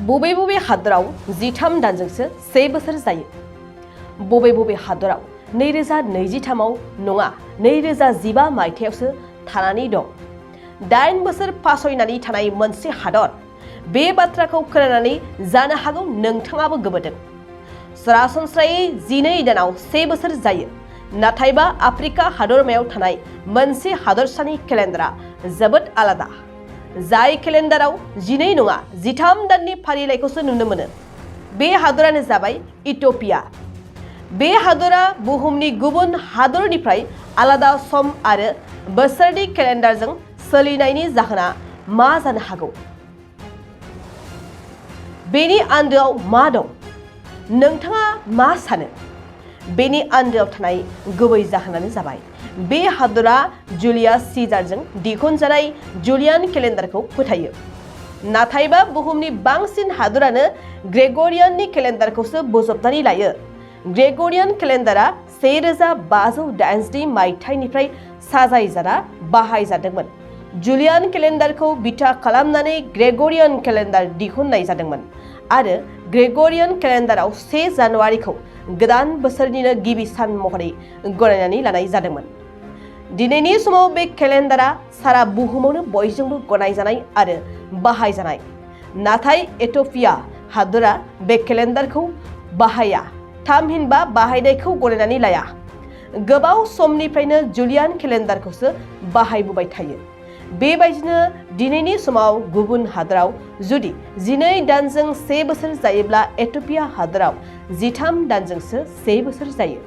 बबे बबे हादराव 13 दानजोंसो 1 बोसोर जायो? बबे बबे हादराव 2023 आव नङा 2015 मायथाइयावसो थानानै दं? 8 बोसोर फासयनानै थानाय मोनसे हादर। बे बाथ्राखौ खोनानानै जानो हागौ नोंथाङाबो गोमोदों। सरासनस्रायै 12 दानाव 1 बोसोर जायो। नाथायबा आफ्रिका हादरमायाव थानाय मोनसे हादरसानि केलेन्डारा जोबोद आलादा। जाय केलेन्डाराव 12 नङा 13 दाननि फारिलाइखौसो नुनो मोनो। बे हादरानो जाबाय इथिय'पिया। बे हादरा बुहुमनि गुबुन हादरनिफ्राय आलादा सम आरो बोसोरनि केलेन्डारजों सोलिनायनि जाहोना मा जानो हागौ? बेनि आन्दोआव मा दं? नोंथाङा मा सानो? बेनि आन्दोआव थानाय गुबै जाहोनानो जाबाय बे हादरा जुलियास सीजारजों दिहुनजानाय जुलियान केलेन्डारखौ फोथायो। नाथायबा बुहुमनि बांसिन हादरानो ग्रेगरियाननि केलेन्डारखौसो बोजबनानै लायो। ग्रेगरियान केलेन्डारा 1582 मायथाइनिफ्राय साजायजाना बाहायजादोंमोन। जुलियान केलेन्डारखौ बिथा खालामनानै ग्रेगरियान केलेन्डार दिहुननाय जादोंमोन आरो ग्रेगरियान केलेन्डाराव 1 जानुवारिखौ गोदान बोसोरनिनो गिबि सान महरै गनायनानै लानाय जादोंमोन। दिनैनि समाव बे केलेन्डारा सारा बुहुमावनो बयजोंबो गनायजानाय आरो बाहायजानाय। नाथाय इथिय'पिया हादरा बे केलेन्डारखौ बाहाया, थामहिनबा बाहायनायखौ गनायनानै लाया। गोबाव समनिफ्रायनो जुलियान केलेन्डारखौसो बाहायबोबाय थायो। बेबायदिनो दिनैनि समाव गुबुन हादराव जुदि 12 दानजों 1 बोसोर जायोब्ला इथिय'पिया हादराव 13 दानजोंसो 1 बोसोर जायो।